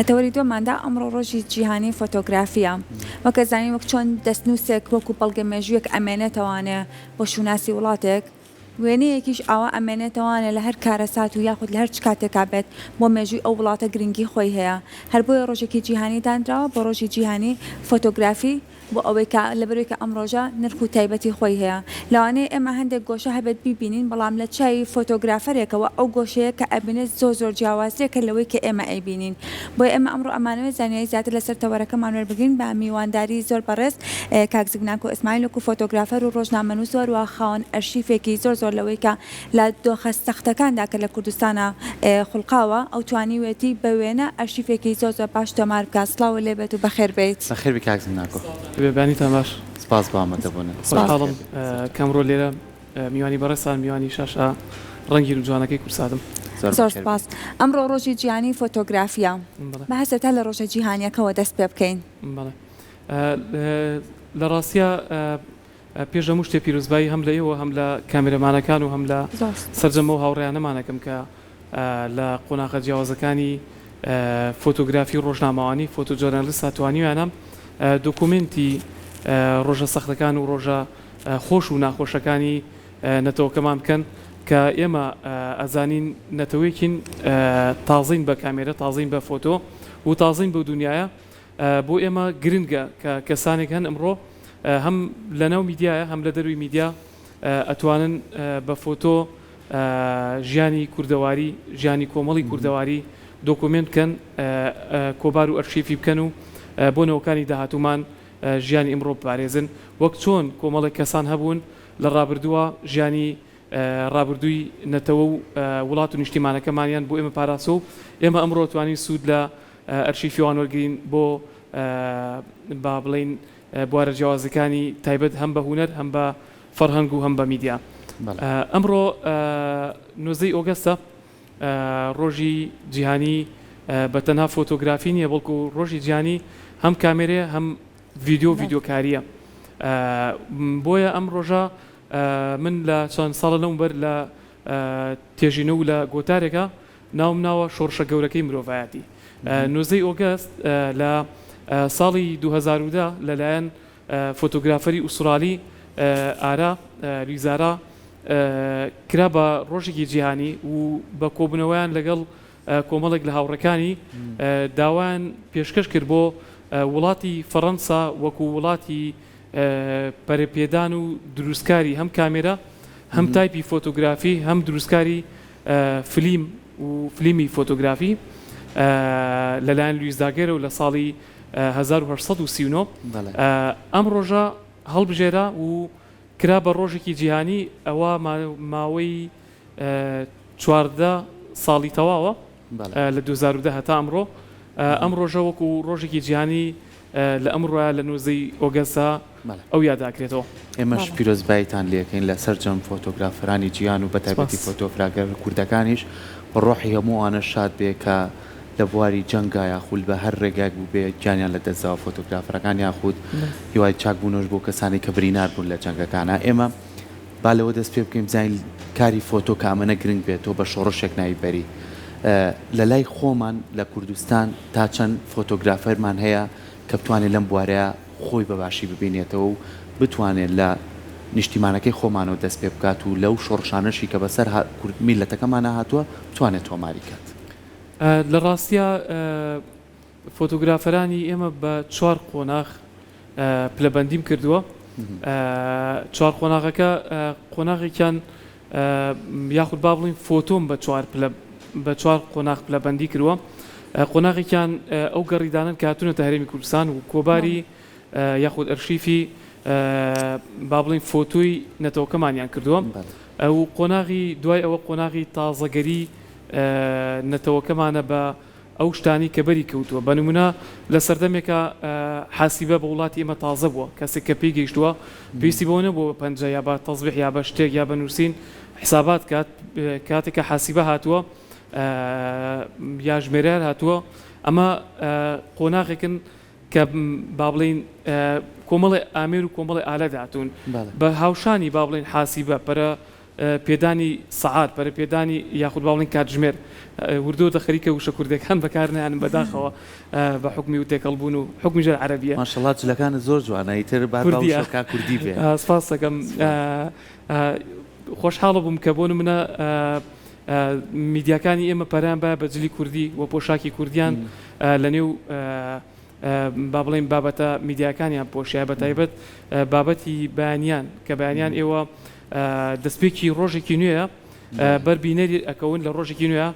لە تەوەری دووەماندا ئەمڕۆ ڕۆژی جیهانی فۆتۆگرافییە. وەک ئەزانین وەک چۆن دەستنووسێک وەکو بەڵگە مێژوویەک ئەمێنێتەوانێ بۆ شوناسی وڵاتێک، وێنەیەکیش ئاوا ئەمێنێتەوانێ لە هەر کارەسات و یاخود لە هەر چ کاتێکا بێت بۆ مێژووی ئەو وڵاتە گرنگی خۆی هەیە. هەر بۆیە ڕۆژێکی جیهانی دانراوە بۆ ڕۆژی جیهانی فۆتۆگرافی. بۆ ئەوەی کە لەبەرئەوەی کە ئەم ڕۆژە نرخ و تایبەتی خۆی هەیە. لەوانەیە ئێمە هەندێک گۆشە هەبێت بیبینین بەڵام لە چاوی فۆتۆگرافەرێکەوە ئەو گۆشەیە کە ئەبینێت زۆر زۆر جیاوازترێکە لەوەی کە ئێمە ئەیبینین. بۆیە ئێمە ئەمڕۆ ئەمانەوێت زانیاری زیاتر لەسەر تەوەرەکەمان وەربگرین بە میوانداری زۆر بەڕێز کاک زگناکۆ ئیسماعیل وەکو فۆتۆگرافەر و ڕۆژنامەنووس و هەروەها خاوەن ئەرشیفێکی زۆر زۆر لەوەی کە لە دۆخە سەختەکاندا کە لە کوردستانا خوڵقاوە، ئەو توانیوێتی بە وێنە ئەرشیفێکی زۆر زۆر باش تۆمار بکات. سڵاوت لێ بێت و بەخێر بێیت. بەخێر بێی کاک زمناکۆ. بەیانیتان باش. سپاس بۆ ئامادەبوونت. خۆشحاڵم کە ئەمڕۆ لێرە میوانی بەڕێزتان، میوانی شاشە ڕەنگین و جوانەکەی کوردساتم. زۆر زۆر بەخێر سپاس. بێی. ئەمڕۆ ڕۆژی جیهانیی فۆتۆگرافییە. بەڵێ. با سەرەتا لە ڕۆژە جیهانییەکەوە دەست پێ بکەین. بەڵێ. لە ڕاستیا پێش هەموو شتێ پیرۆزبایی هەم لە ئێوە هەم لە کامێرەمانەکان و هەم لە سەرجەم ئەو هاوڕێیانەمان ئەکەم کە لە قۆناغە جیاوازەکانی فۆتۆگرافی و ڕۆژنامەوانی photojournalist توانیویانە دۆکۆمێنتی ڕۆژە سەختەکان و ڕۆژە خۆش و ناخۆشەکانی نەتەوەکەمان بکەن کە ئێمە ئەزانین نەتەوەیەکین تازەین بە کامێرە تازەین بە فۆتۆ و تازەین بەو دونیایە بۆ ئێمە گرنگە کە کەسانێک هەن ئەمڕۆ هەم لە ناو میدیایە هەم لە دەروی میدیا ئەتوانن بە فۆتۆ ژیانی کوردەواری ژیانی کۆمەڵی کوردەواری دۆکۆمێنت بکەن کۆبار و ئەرشیفی بکەن و بۆ نەوەکانی داهاتوومان ژیانی ئیمڕۆ بپارێزن وەک چۆن کۆمەڵێک کەسان هەبوون لە ڕابردووە ژیانی ڕابردووی نەتەوە و وڵات و نیشتیمانەکەمانیان بۆ ئێمە پاراستوە و ئێمە ئەمڕۆ توانین سوود لە ئەرشیفی وان وەرگرین بۆ با بڵێین بوارە جیاوازەکانی تایبەت هەم بە هونەر هەم بە فەرهەنگ و هەم بە میدیا. ئەمڕۆ نۆزدەی ئۆگەستە ڕۆژی جیهانی بە تەنها فۆتۆگرافی نییە بەڵکو ڕۆژی جیهانی هەم کامێرەیە هەم ڤیدیۆ و ڤیدیۆکارییە بۆیە ئەم ڕۆژە من لە چەند ساڵە لەمەوبەر لە تێژینەوە و لە گۆتارێکا ناوم ناوە شۆڕشە گەورەکەی مرۆڤایەتی. نۆزدەی ئۆگەست لە ساڵی 2010 لەلایەن فۆتۆگرافەری ئوسترالی ئارا لویزارا کرا بە ڕۆژێکی جیهانی و بە کۆبوونەوەیان لەگەڵ کۆمەڵێک لە هاوڕێکانی داوایان پێشکەش کرد بۆ وڵاتی فەڕەنسا وەکو وڵاتی پەرەپێدان و دروستکاری هەم کامێرا هەم تایپی فۆتۆگرافی هەم دروستکاری فلیم و فلیمی فۆتۆگرافی لەلایەن لویس داگێرەوە لە ساڵی 1839 ئەم ڕۆژە هەڵبژێرا و کرا بە ڕۆژێکی جیهانی ئەوە ماوەی 14 ساڵی تەواوە لە 2010 هەتا ئەمڕۆ ئەم ڕۆژە وەکو ڕۆژێکی جیهانی لە ئەمڕۆیا لە 19 ئۆگەستا ئەو یادە ئەکرێتەوە. ئێمەش پیرۆزباییتان لێکەین لە سەرجەم فۆتۆگرافەرانی جیهان و بەتایبەتی فۆتۆفراگەرە کوردەکانیش و ڕۆحی هەموو ئەوانەش شاد بێ کە لە بواری جەنگا یاخود بە هەر ڕێگایەک بووبێ گیانیان لە دەست داوە فۆتۆگرافەرەکان یاخود هیوای چاک بوونەوەش بۆ کەسانی کە برینار بوون لە جەنگەکانا ئێمە با لەوە دەست پێ بکەین بزانین کاری فۆتۆ کە ئەمەنە گرنگ بێت تۆ بە شۆڕشێک ناوی بەری لە لای خۆمان لە کوردستان تا چەند فۆتۆگرافەرمان هەیە کە بتوانێت لەم بوارەیە خۆی بە باشی ببینێتەوە و بتوانێت لە نیشتیمانەکەی خۆمانەوە دەست پێ بکات و لەو شۆڕشانەشی کە بەسەر کورد میللەتەکەمانا هاتووە بتوانێت تۆماری کات. لە ڕاستیا فۆتۆگرافەرانی ئێمە بە چوار قۆناغ پلەبەندیم کردووە. چوار قۆناغەکە قۆناغێکیان یاخود با بڵێین فۆتۆم بە چوار پلە بە چوار قۆناغ پلەبەندی کردووە. قۆناغێکیان ئەو گەڕیدانەن کە هاتوونەتە هەرێمی کوردستان و کۆباری یاخود ئەرشیفی با بڵێین فۆتۆی نەتەوەکەمانیان کردووە و قۆناغی دوای ئەوە قۆناغی تازەگەری نەتەوەکەمانە بە ئەو شتانەی کە بەری کەوتووە. بە نموونە لە سەردەمێکا حاسیبە بە وڵاتی ئێمە تازە بووە، کەسێک کە پێی گەیشتووە پێویستی بەوە نەبووە بە پەنجە یا بە تەزبیح یا بە شتێک یا بە نووسین حسابات کات، کاتێک کە حاسیبە هاتووە یا ژمێریار هاتووە ئەمە قۆناغێکن کە با بڵێین کۆمەڵێ ئامێر و کۆمەڵێ ئالەت هاتوون بە هاوشانی با بڵێین حاسیبە پەرە. پێدانی سەعات، پەرە پێدانی یاخود با بڵێین کاتژمێر. وردە وردە خەریکە وشە کوردیەکان بەکار نایەنم بەداخەوە بە حوکمی و تێکەڵ بوون و حوکمی ژێر عەرەبیە. ماشەڵا جلەکانت زۆر جوانە ئیتر با با کوردیە وشەکان کوردی بێ. سپاست دەکەم. خۆشحاڵ بووم کە بۆ نمونە میدیاکانی ئێمە پەرەیان بایە بە جلی کوردی و پۆشاکی کوردیان لە نێو با بڵێین بابەتە میدیاکانیان پۆشیایە بە تایبەت بابەتی بەیانیان کە بەیانیان ئێوە دەستپێکی ڕۆژێکی نوێیە بەر بینەری ئەکەون لە ڕۆژێکی نوێ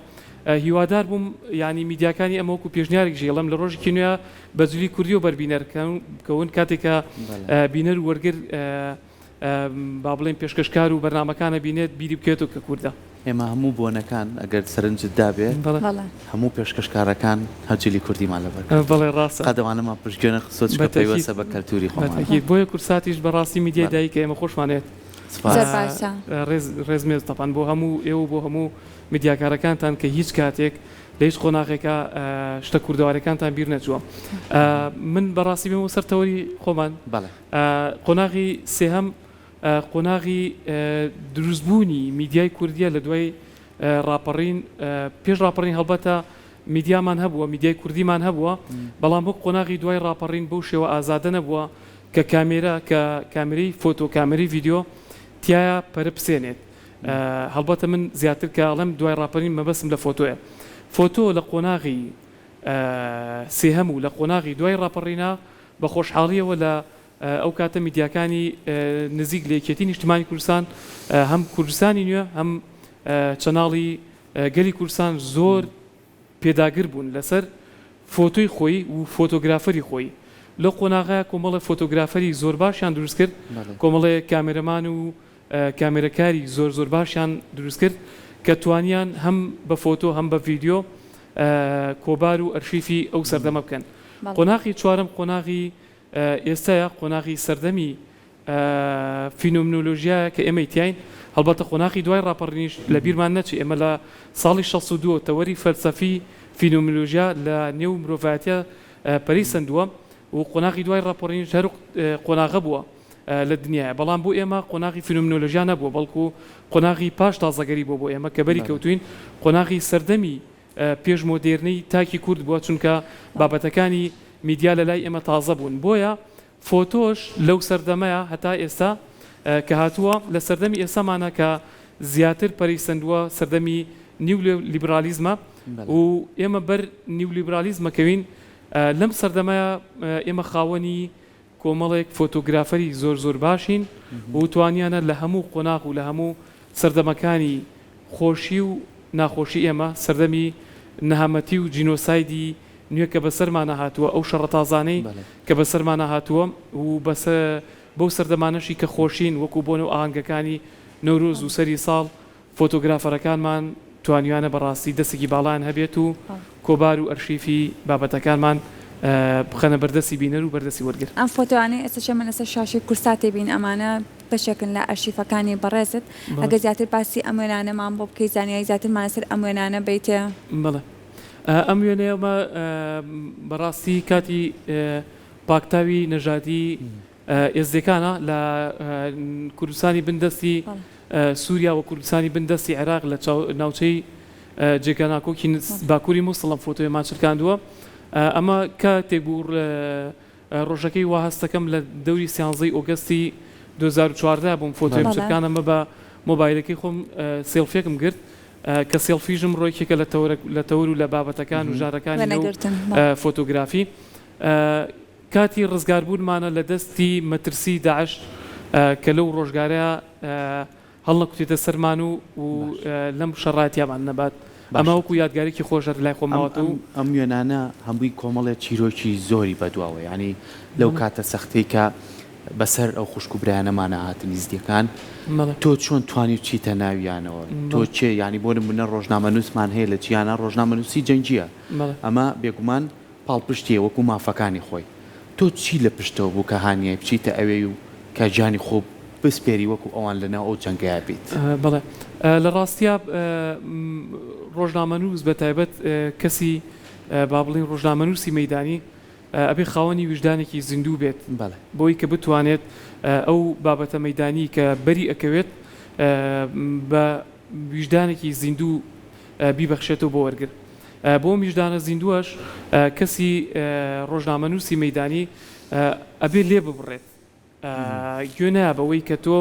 هیوادار بووم ینی میدیاکانی ئەمە وەکو پێشنیارێک ژێڵم لە ڕۆژێکی نوێ بە جلی کوردی و بەربینەر کەون کاتێکە بینەر وەرگر با بڵێین پێشکەشکار و بەرنامەکان ئەبینێت بیری بکەوێتەوە کە کوردە. ئێمە هەموو بۆنەکان ئەگەر سەرنجت دابێ بەڵێ. هەموو پێشکەشکارەکان هەر جلی کوردیمان لەبەر کردووە. بەڵێ ڕاستە. قەت ئەوانەمان پشتگوێ نەخستووە چونکە بەتەئکید پەیوەستە بە کەلتووری خۆمانەوە. بەتەئکید بۆیە کوردساتیش بەڕاستی میدیای بەڵێ. دایکە ئێمە خۆشمان ئەوێت. سپاس. زۆر باشە. ڕێز ڕێز مێز تەبعەن بۆ هەموو ئێوە و بۆ هەموو میدیاکارەکانتان کە هیچ کاتێک لە هیچ قۆناغێکا شتە کوردەواریەکانتان بیر نەچووە. من بەڕاستی بێمەوە سەر تەوەری خۆمان. بەڵێ. قۆناغی سێهەم قۆناغی دروستبوونی میدیای کوردیە لە دوای ڕاپەڕین، پێش ڕاپەڕین هەڵبەتە میدیامان هەبووە، میدیای کوردیمان هەبووە، بەڵام وەک قۆناغی دوای ڕاپەڕین بەو شێوە ئازادە نەبووە کە کامێرا کە کامێرەی فۆتۆ کامێرەی ڤیدیۆ تیایا پەرە بسێنێت. هەڵبەتە من زیاتر کە ئەڵێم دوای ڕاپەرین مەبەستم لە فۆتۆیە. فۆتۆ لە قۆناغی سێهەم و لە قۆناغی دوای ڕاپەڕینا بە خۆشحاڵییەوە لە ئەو کاتە میدیاکانی نزیک لە یەکێتی نیشتمانی کوردستان هەم کوردستانی نوێ هەم چەناڵی گەلی کوردستان زۆر پێداگر بوون لەسەر فۆتۆی خۆی و فۆتۆگرافەری خۆی. لەو قۆناغە کۆمەڵێ فۆتۆگرافەری زۆر باشیان دروست کرد، کۆمەڵێ کامێرەمان و کامێرەکاری زۆر زۆر باشیان دروست کرد کە توانیان هەم بە فۆتۆ هەم بە ڤیدیۆ کۆبار و ئەرشیفی ئەو سەردەمە بکەن. قۆناغی چوارەم قۆناغی ئێستایە، قۆناغی سەردەمی فینۆمنۆلۆژیایە کە ئێمەی تیاین، هەڵبەتە قۆناغی دوای ڕاپەڕینیش لە بیرمان نەچێ ئێمە لە ساڵی 62 تەوەری فەلسەفی فینۆمنۆلۆژیا لە نێو مرۆڤایەتیا پەرەی سەندووە و قۆناغی دوای ڕاپەڕینیش هەر قۆناغە بووە لە دنیایا بەڵام بۆ ئێمە قۆناغی فینۆمنۆلۆژیا نەبووە بەڵکو قۆناغی پاش تازەگەری بووە بۆ ئێمە کە بەری کەوتووین قۆناغی سەردەمی پێش مۆدێرنەی تاکی کورد بووە چونکە بابەتەکانی میدیا لە لای ئێمە تازە بوون بۆیە فۆتۆش لەو سەردەمەیا هەتا ئێستا کە هاتووە لە سەردەمی ئێستامانە کە زیاتر پەرەی سەندووە سەردەمی نیو لیبرالیزمە و ئێمە بەر نیو لیبرالیزمە کەوین لەم سەردەمەیا ئێمە خاوەنی کۆمەڵێک فۆتۆگرافەری زۆر زۆر باشین و توانیانە لە هەموو قۆناغ و لە هەموو سەردەمەکانی خۆشی و ناخۆشی ئێمە، سەردەمی نەهامەتی و جینۆسایدی نوێ کە بەسەرمانا هاتووە، ئەو شەڕە تازانەی کە بەسەرمانا هاتووە و بەو سەردەمانەشی کە خۆشین وەکو بۆنە و ئاهەنگەکانی نەورۆز و سەری ساڵ، فۆتۆگرافەرەکانمان توانیویانە بەڕاستی دەستێکی باڵایان هەبێت و کۆبار و ئەرشیفی بابەتەکانمان بخەنە بەردەستی بینەر و بەردەستی وەرگر. ئەم فۆتۆیانەی ئێستاش ئێمە لەسەر شاشەی کوردسات دەیبینین ئەمانە بەشێکن لە ئەرشیفەکانی بەڕێزت، ئەگەر زیاتر باسی ئەم وێنانەمان بۆ بکەی زانیاری زیاترمان لەسەر ئەم وێنانە بەیتێ. بەڵێ ئەم وێنەیەمە بەڕاستی کاتی پاکتاوی نەژادی ئێزدیەکانە لە کوردستانی بن دەستی سوریا و کوردستانی بن دەستی عێراق لە ناوچەی جێگا ناکۆکی باکووری موسڵ ئەم فۆتۆیەمان چرکاندووە ئەمە کاتێک بوو ڕۆژەکەی وا هەستەکەم لە دەوری سیانزەی ئۆگەستی 2014 بووم فۆتۆیم چرکان ئەمە بە مۆبایلەکەی خۆم سێڵفیەکم گرت کە سێڵفیژم ڕۆیکێکە لە تەوەرە لە تەور و لە بابەتەکان و ژارەکانی فۆتۆگرافی کاتی ڕزگاربوونمانە لە دەستی مەترسی داعش کە لەو ڕۆژگارە هەڵنەکوتێتە سەرمان و و لەم شەڕایەتیامان نەبات. ئەمە وەکو یادگارێکی خۆش هەر لای خۆم ماوەتەوە و. ئەم وێنانە هەمووی کۆمەڵێ چیرۆکی زۆری بەدواوە یانی لەو کاتە سەختەی کە بەسەر ئەو خوشک و برایانەمانا هاتن ئیزدیەکان تۆ چۆن توانیت بچیتە ناویانەوە تۆ کێ یانی بۆ نمونە ڕۆژنامەنووسمان هەیە لە جیهانا ڕۆژنامەنووسی جەنگیە ئەمە بێگومان پاڵپشتیە وەکو مافەکانی خۆی تۆ چی لە پشتەوە بوو کە هانیای بچیتە ئەوێی و کە گیانی خۆ بسپێری وەکو ئەوان لە ناو ئەو جەنگەیا بیت؟ بەڵێ لە ڕاستیا ڕۆژنامەنووس بە تایبەت کەسی با بڵێین ڕۆژنامەنووسی مەیدانی ئەبێ خاوەنی ویژدانێکی زیندوو بێت بۆی کە بتوانێت ئەو بابەتە مەیدانی کە بەری ئەکەوێت. بە ویژدانێکی زیندوو بیبەخشێتەوە بۆ وەرگر. بۆ ئەم ویژدانە زیندووەش کەسی ڕۆژنامەنووسی مەیدانی ئەبێ لێ ببڕێت. گوێ نایە بەوەی کە تۆ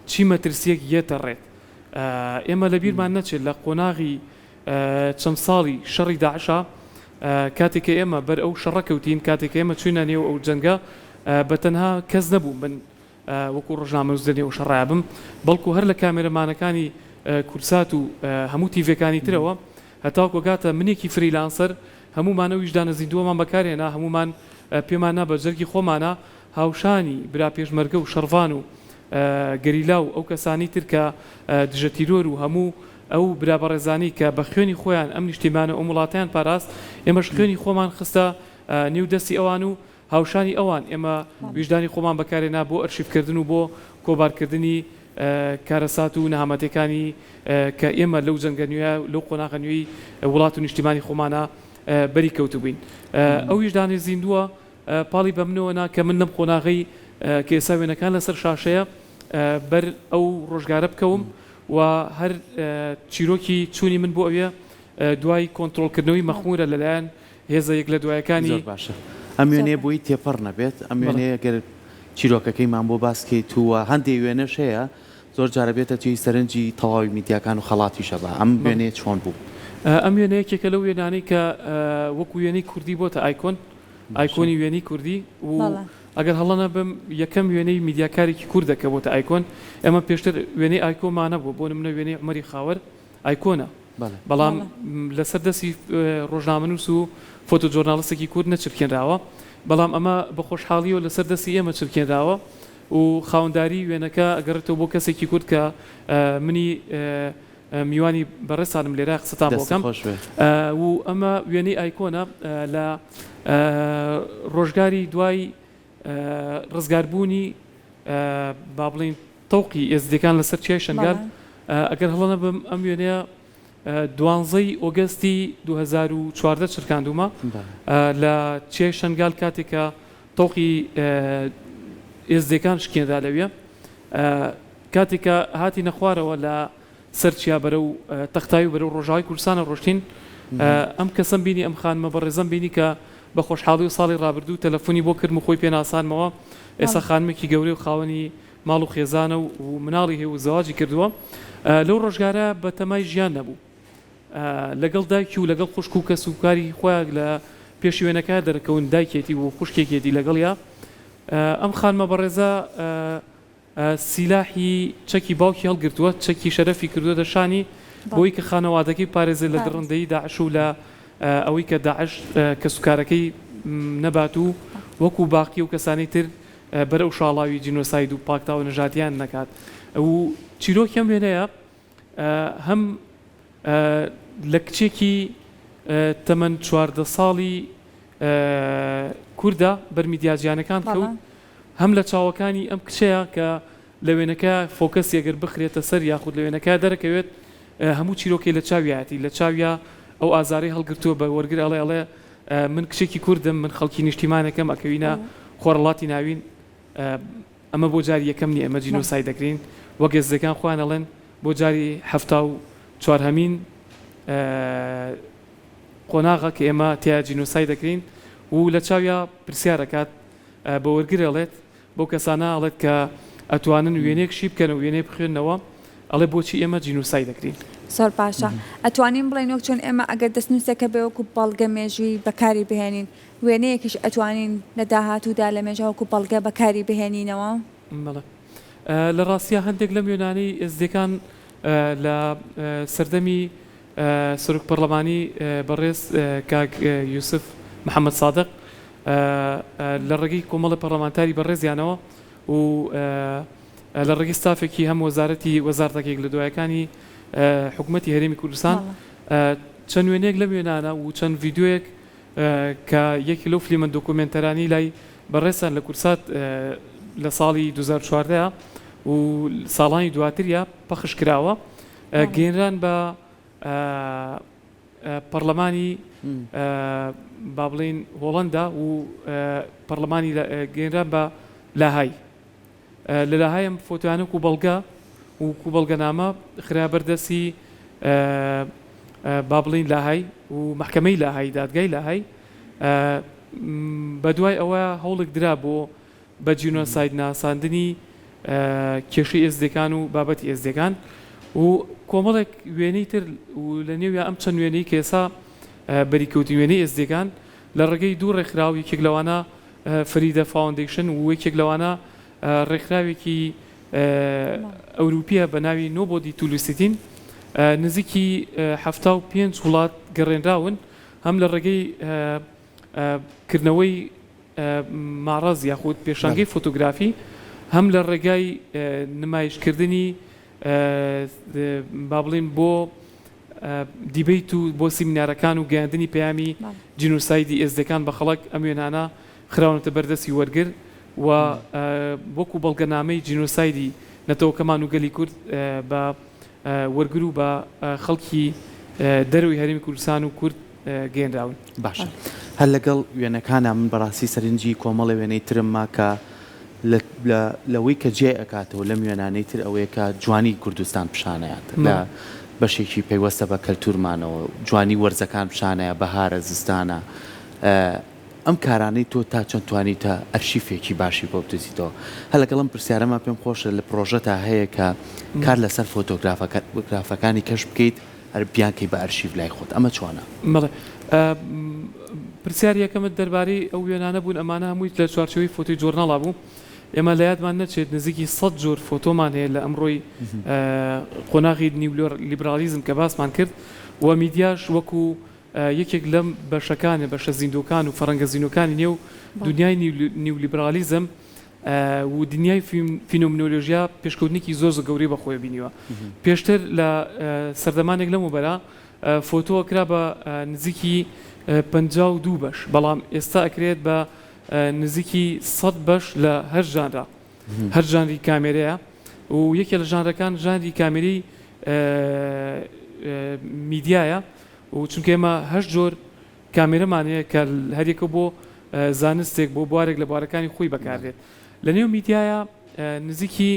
چی مەترسییەک یەتە ڕێت. ئێمە لە بیرمان نەچێت لە قۆناغی چەند ساڵی شەڕی داعشا کاتێک کە ئێمە بەر ئەو شەڕە کەوتین، کاتێک کە ئێمە چووینە نێو ئەو جەنگە بە تەنها کەس نەبوو من وەکوو ڕۆژنامەنووس لە نێو ئەو شەڕەیا بم، بەڵکوو هەر لە کامێرەمانەکانی کوردسات و هەموو تیڤەکانی ترەوە هەتاوەکو گاتە منێکی freelancer هەموومان ئەو ویژدانە زیندووەمان بەکار هێنا، هەموومان پێمان نا بە جەرگی خۆمانا هاوشانی برا پێشمەرگە و شەڕڤان و گەریلا و ئەو کەسانەی تر کە دژە تیرۆر و هەموو ئەو برا بەڕێزانەی کە بە خوێنی خۆیان ئەم نیشتیمان و ئەم وڵاتەیان پاراست، ئێمەش خوێنی خۆمان خستە نێو دەستی ئەوان و هاوشانی ئەوان ئێمە ویژدانی خۆمان بەکارهێنا بۆ ئەرشیفکردن و بۆ کۆبارکردنی کارەسات و نەهامەتیەکانی کە ئێمە لەو جەنگە نوێیە لەو قۆناغە نوێی وڵات و نیشتیمانی خۆمانا بەری کەوتبووین. ئەو ویژدانەی زیندووە پاڵی بە منەوە نا کە من لەم قۆناغەی کە ئێستا وێنەکان لەسەر شاشەیە بەر ئەو ڕۆژگارە بکەوم و هەر چیرۆکی چوونی من بۆ ئەوێ دوای کۆنترۆڵکردنەوەی مەخموورە لەلایەن هێزە یەک لە دوایەکانی. زۆر باشە ئەم وێنەیە بۆی تێپەڕ نەبێت ئەم وێنەیە گەر چیرۆکەکەیمان بۆ باس کەیت و هەندێ وێنەش هەیە زۆر جارە بێتە جێی سەرنجی تەواوی میدیاکان و خەڵاتیشە بە ئەم وێنەیە چۆن بوو؟ ئەم وێنە یەکێکە لەو وێنانەی کە وەکو وێنەی کوردی بۆتە ئایکۆن، ئایکۆنی وێنەی کوردی و ئەگەر هەڵە نەبم یەکەم وێنەی میدیاکارێکی کوردە کە بۆتە ئایکۆن، ئێمە پێشتر وێنەی ئایکۆنمان هەبووە بۆ نمونە وێنەی عومەری خاوەر ئایکۆنە بەڵام لەسەر دەستی ڕۆژنامەنووس و فۆتۆجۆرناڵستێکی کورد نەچرکێنراوە، بەڵام ئەمە بە خۆشحاڵیەوە لەسەر دەستی ئێمە چرکێنراوە و خاوەنداری وێنەکە ئەگەڕێتەوە بۆ کەسێکی کورد کە منی میوانی بەڕێزتانم لێرە قسەتان بۆ کەم و ئەمە وێنەی ئایکۆنە لە ڕۆژگاری دوای ڕزگاربوونی با بڵین تەوقی ئێزدیەکان لەسەر چیای شنگال ئەگەر هەڵە نەبم ئەم وێنەیە دوانزەی ئۆگەستی 2014 چرکاندومە لە چیای شنگال کاتێک کە تەوقی ئێزدیەکان شکێنرا لەوێ کاتێک کە هاتینە خوارەوە لە سەر چیا بەرەو تەختاوی بەرەو ڕۆژاوای کوردستانە ڕۆشتین ئەم کەسەم بینی ئەم خانمە بەڕێزەم بینی کە بە خۆشحاڵی و ساڵی ڕابردوو تەلەفۆنی بۆ کردم و خۆی پێ ناسانمەوە ئێستا خانمێکی گەورەی و خاوەنی ماڵ و خێزانە و مناڵی هەیە و زەواجی کردووە لەو ڕۆژگارە بە تەمای ژیان نەبوو لەگەڵ دایکی و لەگەڵ خوشک و کەس و کاری خۆیان لە پێشی وێنەکە دەرەکەون دایکێتی و خوشکێکێتی لەگەڵیا ئەم خانمە بەڕێزە سیلاحی چەکی باوکی هەڵگرتووە چەکی شەرەفی کردووەتە شانی بۆی کە خانەوادەکەی پارێزێت لە دڕندەیی داعش و لە ئەوەی کە داعش کەسوکارەکەی نەبات و وەکو باقی و کەسانی تر بەر ئەو شاڵاوی جینۆساید و پاکتاو نەژادیان نەکات و چیرۆکی ئەم وێنەیە هەم لە کچێکی تەمەن 14 ساڵی کوردە بەر میدیا جیهانەکان کەوت هەم لە چاوەکانی ئەم کچەیە کە لە وێنەکە focus ی ئەگەر بخرێتە سەر یاخود لە وێنەکە دەرەکەوێت هەموو چیرۆکەی لە چاویایەتی لە چاویا ئەو ئازارەی هەڵگرتووە بە وەرگر ئەڵێ ئەڵێ من کچێکی کوردم من خەڵکی نیشتیمانێکم ئەکەوینە خۆرهەڵاتی ناوین ئەمە بۆ جاری یەکەم نیە ئێمە جینۆساید دەکرێین وەک ئێزدیەکان خۆیان ئەڵێن بۆ جاری 74 هەمین قۆناغە کە ئێمە تیا جینۆساید دەکرێین و لە چاویا پرسیار ئەکات بە وەرگر ئەڵێت بەو کەسانە ئەڵێت کە ئەتوانن وێنەیەک شی بکەن و وێنەیەک بخوێننەوە ئەڵێ بۆچی ئێمە جینۆساید دەکرێین. زۆر باشە ئەتوانین بڵێین وەک چۆن ئێمە ئەگەر دەستنووسێک هەبێ وەکو بەڵگە مێژوویی بەکاری بهێنین وێنەیەکیش ئەتوانین لە داهاتوودا لە مێژوو وەکو بەڵگە بەکاری بهێنینەوە؟ بەڵێ لە ڕاستیا هەندێک لەم وێنانەی ئێزدیەکان لە سەردەمی سەرۆک پەڕلەمانی بەڕێز کاک یوسف محەمەد سادق لە ڕێگەی کۆمەڵی پەڕلەمانتاری بەڕێزیانەوە و لە ڕێگەی ستافێکی هەم وەزارەتی وەزارتەکێک لە دوایەکانی حکوومەتی هەرێمی کوردستان چەند وێنەیەک لەم وێنانە و چەند ڤیدیۆیەک کە یەکی لەو فلیمە دۆکۆمێنتەرانی لای بەڕێزتان لە کوردسات لە ساڵی 2014 و ساڵانی دواتریا پەخش کراوە گەیەنران بە پەڕلەمانی با بڵێین هۆڵەندا و پەڕلەمانی گەیەنران بە لاهای لە لاهای ئەم فۆتۆیانە وەکو بەڵگە و. و وەکو بەڵگەنامە خرایە بەر دەستی با بڵێین لاهای و مەحکەمەی لاهای، دادگای لاهای. بەدوای ئەوە هەوڵێک درا بۆ بە جینۆساید ناساندنی کێشەی ئێزدیەکان و بابەتی ئێزدیەکان و کۆمەڵێک وێنەی تر و لە نێویا ئەم چەند وێنەی کە ئێستا بەریکەوتن وێنەی ئێزدیەکان لە ڕێگەی دوو ڕێکخراو یەکێک لەوانە فریدە فاوندەیشن و یەکێک لەوانە ڕێکخراوێکی ئەوروپیە بە ناوی نۆبۆدی تولوسیتین نزیکی 75 وڵات گەڕێنراون هەم لە ڕێگەی کردنەوەی مەعڕەز یاخود پێشانگەی فۆتۆگرافی هەم لە ڕێگای نمایشکردنی با بڵێین بۆ دیبەیت و بۆ سیمینارەکان و گەیاندنی پەیامی جینۆسایدی ئێزدیەکان بە خەڵک ئەم وێنانە خراونەتە بەردەستی وەرگر و وەکو بەڵگەنامەی جینۆسایدی نەتەوەکەمان و گەلی کورد بە وەرگر و بە خەڵکی دەرەوەی هەرێمی کوردستان و کورد گەیەنراون. باشە هەر لەگەڵ وێنەکانا من بەڕاستی سەرنجی کۆمەڵێ وێنەی ترم ما کە لە لە لەوەی کە جیای ئەکاتەوە لەم وێنانەی تر ئەوەیە کە جوانی کوردستان پیشانەیات لە بەشێکی پەیوەستە بە کەلتورمانەوە جوانی وەرزەکان پیشانەیە بەهارە زستانە ئەم کارانەی تۆ تا چەند توانیوتە ئەرشیفێکی باشی بۆ بدۆزیتەوە؟ هەر لەگەڵ ئەم پرسیارەما پێم خۆشە لە پڕۆژەتا هەیە کە کار لەسەر فۆتۆگرافەکانی کەش بکەیت هەر بیانکەی بە ئەرشیف لای خۆت ئەمە چۆنە؟ بەڵێ پرسیاری یەکەمت دەربارەی ئەو وێنانە بوون ئەمانە هەمووی لە چوارچێوەی فۆتۆی جۆرناڵا بوو ئێمە لە یادمان نەچێت نزیکی سەد جۆر فۆتۆمان هەیە لە ئەمڕۆی قۆناغی نیولیبرالیزم کە باسمان کرد و میدیاش وەکو یەکێک لەم بەشەکانە، بەشە زیندووەکان و فەرەنگە زیندووەکانی نێو دونیای نیولیبرالیزم و دنیای فینۆمنۆلۆژیا پێشکەوتنێکی زۆر زۆر گەورەی بەخۆیە بینیوە. پێشتر لە سەردەمانێک لەمەوبەرا فۆتۆ ئەکرا بە نزیکی 52 بەش، بەڵام ئێستا ئەکرێت بە نزیکی 100 بەش لە هەر ژانرا، هەر ژانری کامێرەیە و یەکێ لە ژانرەکان ژانری کامێرەی میدیایە. و چونکە ئێمە هەشت جۆر کامێرەمان هەیە کە هەریەکە بۆ زانستێک بۆ بوارێک لە بوارەکانی خۆی بەکاردێت لە نێو میدیایە نزیکی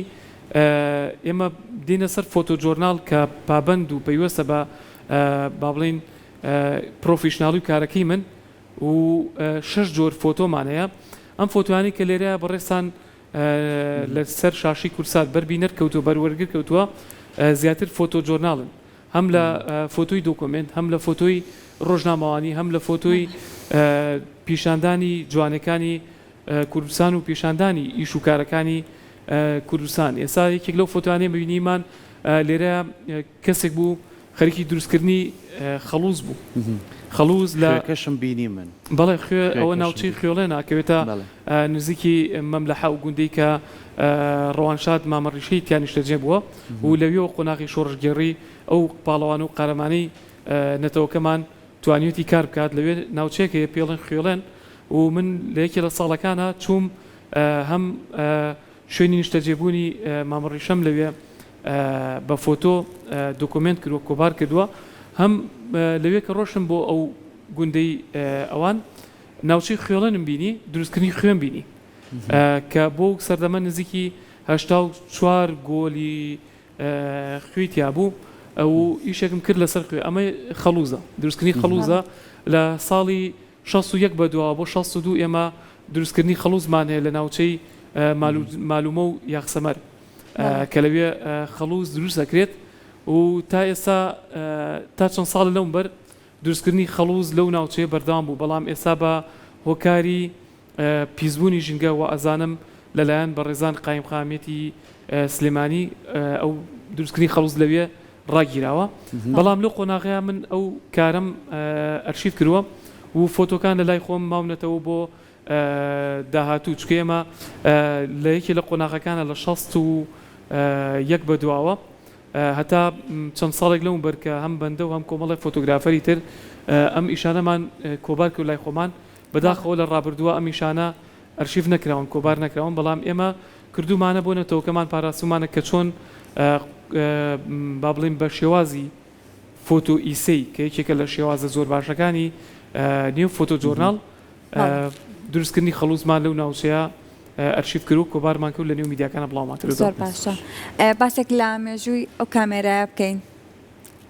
ئێمە دێنە سەر فۆتۆ جۆرناڵ کە پابند و پەیوەستە بە با بڵین پرۆفیشناڵی و کارەکەی من و شەش جۆر فۆتۆمان هەیە ئەم فۆتۆیانەی کە لێرە بەڕێزتان لە سەر شاشەی کوردسات بەر بینەر کەوتووە بەر وەرگر کەوتووە زیاتر فۆتۆ جۆرناڵن هەم لە فۆتۆی دۆکۆمێنت، هەم لە فۆتۆی ڕۆژنامەوانی، هەم لە فۆتۆی پیشاندانی جوانەکانی کوردستان و پیشاندانی ئیش و کارەکانی کوردستان. ئێستا یەکێک لەو فۆتۆیانەی بینیمان لێرە کەسێک بوو خەریکی دروستکردنی خەڵوز بوو. خەڵوز لە خوێکەشم بینی من. بەڵێ خوێ ئەوە ناوچەی خوێڵێن ئەکەوێتە نزیکی مەملەحە ئەو گوندەی کە ڕەوانشاد مامە ڕیشەی تیا نیشتەجێ بووە و لەوێوە قۆناغی شۆڕشگێڕی ئەو پاڵەوان و قارەمانەی نەتەوەکەمان توانیویەتی کار بکات لەوێ ناوچەیەک هەیە پێڵێن خوێڵێن و من لە یەکێ لە ساڵەکانا چووم هەم شوێنی نیشتەجێبوونی مامە ڕیشەم لەوێ بە فۆتۆ دۆکۆمێنت کردووە کۆبار کردووە هەم لەوێ کە ڕۆشتم بۆ ئەو گوندەی ئەوان ناوچەی خوێڵێنم بینی دروستکردنی خوێم بینی کە بۆ سەردەمە نزیکی 84 گۆلی خوێی تیا بوو و ئیشێکم کرد لەسەر خوێ ئەمە خەڵوزە دروستکردنی خەڵوزە لە ساڵی 61 بە دواوە بۆ 62 ئێمە دروستکردنی خەڵوزمان هەیە لە ناوچەی مالومە و یاخسەمەر کە لەوێ خەڵوز دروست دەکرێت و تا ئێستا تا چەند ساڵ لەوبەر دروستکردنی خەڵوز لەو ناوچەیە بەردەوام بوو، بەڵام ئێستا بە هۆکاری پیسبوونی ژینگە وائەزانم لەلایەن بەڕێزان قایمقامیەتی سلێمانی ئەو دروستکردنی خەڵوز لەوێ ڕاگیراوە، بەڵام لەو قۆناغەیا من ئەو کارەم ئەرشیف کردووە و فۆتۆکان لەلای خۆم ماونەتەوە بۆ داهاتوو، چونکە ئێمە لە یەکێ لە قۆناغەکانە لە 61 بەدواوە هەتا چەند ساڵێک لەمەوبەر کە هەم بەندە و هەم کۆمەڵێک فۆتۆگرافەری تر ئەم ئیشانەمان کۆبار کرد لای خۆمان، بەداخەوە لە ڕابردووا ئەم ئیشانە ئەرشیف نەکراون، کۆبار نەکراون، بەڵام ئێمە کردوومانە بۆ نەتەوەکەمان پاراستوومانە کە چۆن با بڵێین بە شێوازی فۆتۆ ئیسەی کە یەکێکە لە شێوازە زۆر باشەکانی نێو فۆتۆ جۆرناڵ دروستکردنی خەڵوزمان لەو ناوچەیە. ئەرشیف کرد و کۆڤارمان کرد و لە نێو میدیاکانا بڵاومان کردەوە. زۆر باشە باسێک لە مێژووی ئەو کامێرایە بکەین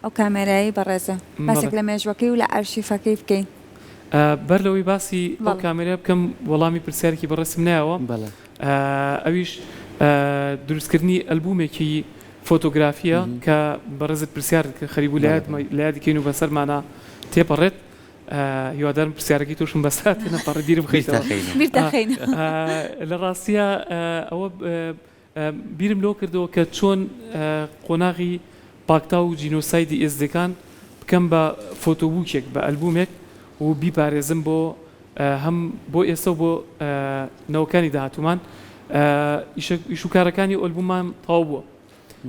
ئەو کامێرایەی بەڕێزە باسێک لە مێژوەکەی و لە ئەرشیفەکەی بکەین. بەر لەوەی باسی ئەو کامێرایە بکەم وەڵامی پرسیارێکی بەڕێزتم نایەوە ئەویش دروستکردنی ئەلبومێکی فۆتۆگرافیە کە بەڕێزت پرسیارت کرد خەریبوو لە یادی کەین و بەسەرمانا تێپەڕێت هیوادارم پرسیارەکەی تۆشم بەسەر تێنەپەڕێت بیرم خەیتەوە. لە ڕاستیا ئەوە بیرم لەوە کردەوە کە چۆن قۆناغی پاکتاو و جینۆسایدی ئێزدیەکان بکەم بە فۆتۆبووکێک، بە ئەلبومێک و بیپارێزم بۆ هەم بۆ ئێستا و بۆ نەوەکانی داهاتوومان. ئیش و کارەکانی ئەلبوممان تەواو بووە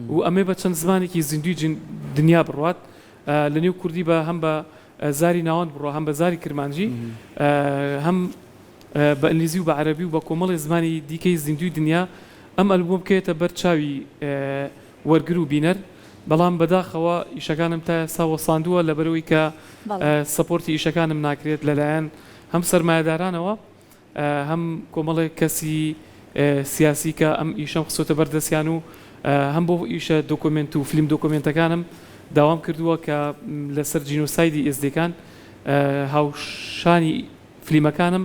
و ئەمەی بە چەند زمانێکی زیندووی دنیا بڕوات لە نێو کوردی بە هەم بە زاری ناوەند بڕوا هەم بە زاری کرمانجی هەم بە ئینگلیزی و بە عەرەبی و بە کۆمەڵێ زمانی دیکەی زیندووی دنیا ئەم ئەلبومە بکەوێتە بەر چاوی وەرگر و بینەر بەڵام بەداخەوە ئیشەکانم تا ئێستا وەستاندووە لەبەرئەوەی کە سەپۆرتی ئیشەکانم ناکرێت لەلایەن هەم سەرمایەدارانەوە هەم کۆمەڵێک کەسی سیاسی کە ئەم ئیشەم خستۆتە بەر دەستیان و هەم بۆ ئیشە دۆکۆمێنت و فلیم دۆکۆمێنتەکانم داوام کردووە کە لەسەر جینۆسایدی ئێزدیەکان هاوشانی فلیمەکانم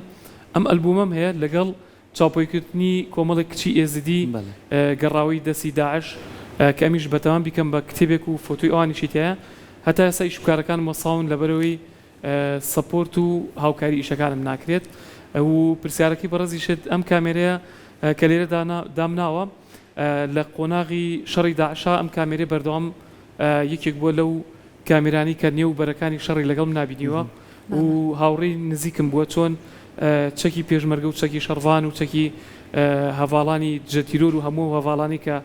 ئەم ئەلبومەم هەیە لەگەڵ چاوپێکردنی کۆمەڵێک کچی ئێزیدی گەڕاوەی دەستی داعش کە ئەمیش بەتەمام بیکەم بە کتێبێک و فۆتۆی ئەوانیشی تیایە هەتا ئێستا ئیش و کارەکانم وەستاون لەبەرئەوەی سەپۆرت و هاوکاری ئیشەکانم ناکرێت و پرسیارەکەی بەڕێزیشت ئەم کامێرەیە کە لێرە دامناوە لە قۆناغی شەڕی داعشا ئەم کامێرەیە بەردەوام یەکێک بووە لەو کامێرانەی کە نێو بەرەکانی شەڕی لەگەڵم نابینیوە و هاوڕێی نزیکم بووە چۆن چەکی پێشمەرگە و چەکی شەڕڤان و چەکی هەڤاڵانی دژە تیرۆر و هەموو ئەو هەڤاڵانەی کە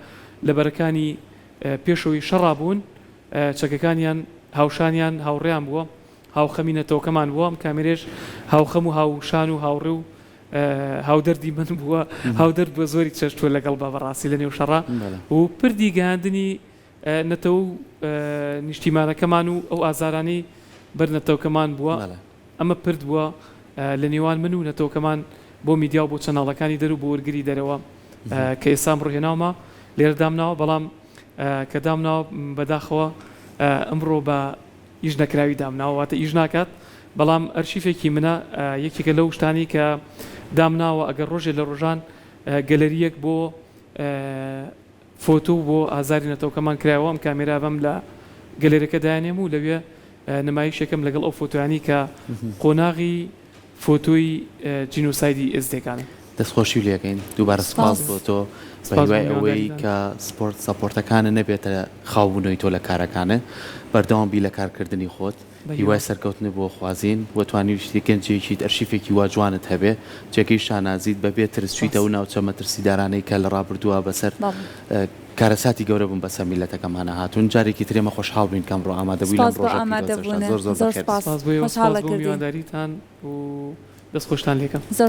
لە بەرەکانی پێشەوەی شەڕا بوون چەکەکانیان هاوشانیان هاوڕێیان بووە هاوخەمی نەتەوەکەمان بووە ئەم کامێرەیەش هاوخەم و هاوشان و هاوڕێ و هاودەردی من بووە هاودەرد بووە زۆری چەشتووە لەگەڵ بە بەڕاستی لە نێو شەڕا و پردی گەیاندنی نەتەوە و نیشتیمانەکەمان و ئەو ئازارانەی بەر نەتەوکەمان بووە ئەمە پرد بووە لە نێوان من و نەتەوەکەمان بۆ میدیا و بۆ چەناڵەکانی دەر و بۆ وەرگری دەرەوە کە ئێستا ئەمڕۆ هێناومە لێرە دامناوە بەڵام کە دامناوە بەداخەوە ئەمڕۆ بە ئیش نەکراوی دامناوە واتە ئیش ناکات بەڵام ئەرشیفێکی منە یەکێکە لەو شتانەی کە دامناوە ئەگەر ڕۆژێ لە ڕۆژان گەلەریەک بۆ فۆتۆ بۆ ئازاری نەتەوەکەمان کرایەوە ئەم کامێرا بەم لە گەلەریەکە دایانێم و لەوێ نمایشێکم لەگەڵ ئەو فۆتۆیانەی کە قۆناغی فۆتۆی جینۆسایدی ئێزدیەکانە. دەستخۆشی لێکەین دووبارە سوپاس بۆ تۆ بە هیوای ئەوەی کە سپۆرت سەپۆرتەکانت نەبێتە خاوبوونەوەی تۆ لە کارەکانت بەردەوام بی لە کارکردنی خۆت هیوای سەرکەوتنت بۆ خوازین و توانیویشتی گەنجێکیت ئەرشیفێکی وا جوانت هەبێ جێگەی شانازیت بەبێ ترس چویتە ئەو ناوچە مەترسیدارانەی کە لە ڕابردووە بەسەر کارەساتی گەورە بوون بەسەر میللەتەکەمانا هاتوون جارێکی تر ئێمە خۆشحاڵ بووین کە ئەمڕۆ ئامادەبووی لەم سپاس بۆ ڕۆژە پیرۆزەشدا ئامادەبوونت زۆر زۆر زۆر بەخێر سپاس سپاس بۆ ئێوە سپاس خۆشحاڵە بۆ کردین. میوانداریتان و دەستخۆشتان لێکەم. زۆر.